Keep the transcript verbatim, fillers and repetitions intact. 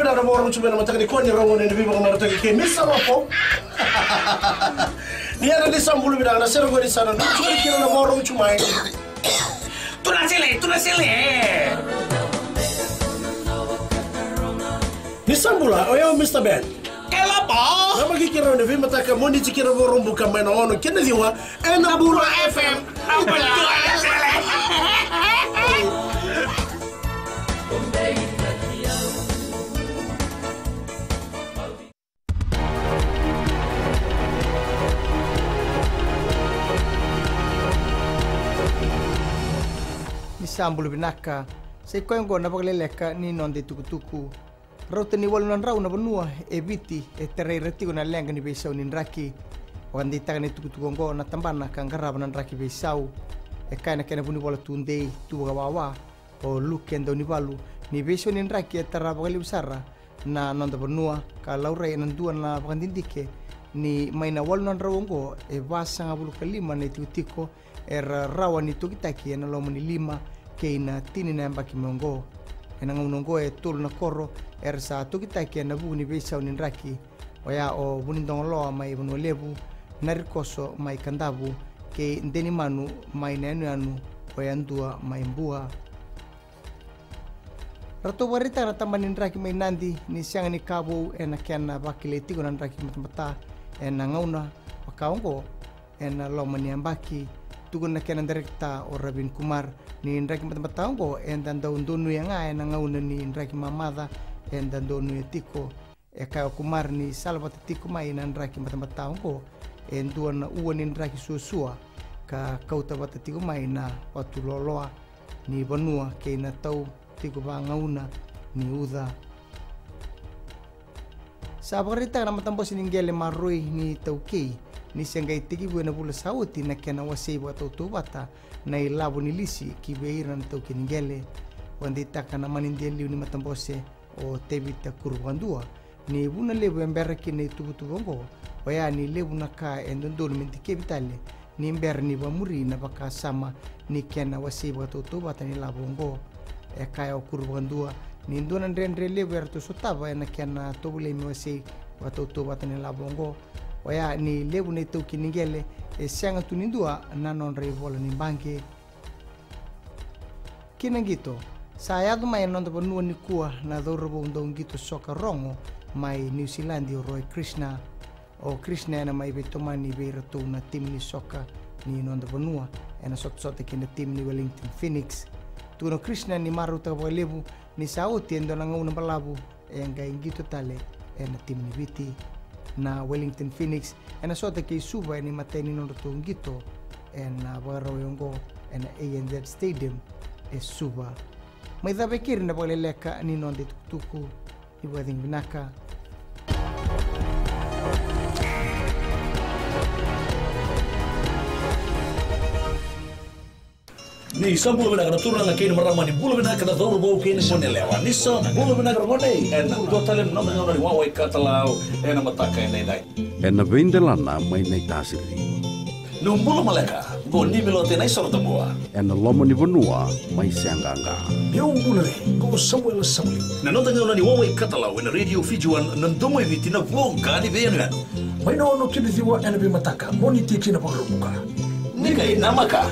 Na vakarogo tu mai na mataka ni kua ni rogo ni veivakamarataki kei Misa Lopo. Ni yana ni sa bula vinaka na sere qori sa na nucu kina na vakarogo tu mai. Tuna sele, tuna sele. Ni sa bula, o yau Mista Ben. Kelapa. Na maki kira ni veimataka mo ni tikira vakarogo buka mai na ono kina ciwa. Ena Bula F M. Na bula. Ni sa bula vinaka, sa i koya oqo na vakaleleka ni noda itukutuku. Rauta ni walu na drau na vanua e Viti e tarai ira tiko na leqa ni veisau ni draki. Vakadeitaka na itukutuku oqo na tabana ka qarava na draki veisau. E kaya na kena vunivola tudei tu vakawawa o Luke Daunivalu ni veisau ni draki e tara vakalevu sara na noda vanua ka laurai ena dua na vakadidike ni mai na walu na drau oqo e vasagavulu ka lima na itikotiko era rawa ni tokitaki ena loma ni lima kei na tini na yabaki mai oqo. Ena gauna oqo e tolu na koro era sa tokitaki ena vuku ni veisau ni draki, oya o Vunidogoloa mai Vanua Levu, Narikoso mai Kadavu, kei Denimanu mai na yanuyanu o Yadua mai Bua. Ratou vakaraitaka na tabana ni draki mai Nadi ni sega ni ka vou ena kena vakilai tiko na draki batabata ena gauna vaka oqo ena loma ni yabaki. Tukuna na kena dairekita o Ravin Kumar ni draki batabata oqo eda dau donuya ga ena gauna ni draki mamaca eda donuya tiko. E kaya o Kumar ni salavata tiko mai na draki batabata oqo e dua na ua ni draki suasua ka kauta vata tiko mai na vatu loaloa ni vanua kei na tau tiko vagauna ni uca. Sa vakaraitaka na matabose ni qele maroroi ni taukei ni se qai tekivu ena vula sa oti na kena wasei vakatautauvata na ilavo ni lisi ki vei ira na taukei ni qele. Vakadeitaka na manidia liu ni matabose o Tevita Kuruvakadua ni vuna levu e bera kina na ituvatuva oqo, oya ni levu na ka e dodonu me dikevi tale ni bera ni vakamuri na vakasama ni kena wasei vakatautauvata ni lavo oqo. E kaya o Kuruvakadua ni dua na dredre levu eratou sotava ena kena tovolei me wasei vakatautauvata ni lavo oqo, oya ni levu na itaukei ni qele e sega tu ni dua na nodra ivola ni baqe. Ki na qito, sa yaco mai ena noda vanua nikua na cauravou dau qito soka rogo mai Niusiladi o Roy Krishna. O Krishna ena mai veitomani vei iratou na timi ni soka ni noda vanua ena sotasota kei na timi ni Wellington Phoenix. Tukuna o Krishna ni marautaka vakalevu ni sa oti e dua na gauna balavu e qai qito tale ena timi ni Viti. Na Wellington Phoenix ena sota kei Suva ena imatai ni nodratou qito ena vakarau oqo ena A N Z Stadium e Suva. Mai cava e keri na vakaleleka ni noda itukutuku. Ni vakacegu vinaka. Ni sa bula vinaka na turaga kei na marama, ni bula vinaka na cauravou kei na goneyalewa. Ni sa bula vinaka na gone ena dua tale na noda gauna ni wawa i katalau ena mataka edaidai. Ena veidelana mai Naitasiri. Ni bula maleka, qo ni Milote na isoro tabua. Ena loma ni vanua mai Seaqaqa. Ni bula re, qo Samuela Samueli. Na noda gauna ni wawa i katalau ena Radio Fiji One, na domo i Viti, na voqa ni veiyanuyanu. Mai na ono ki na ciwa ena veimataka, mo ni tiki na vakarubuka. Ni qai namaka.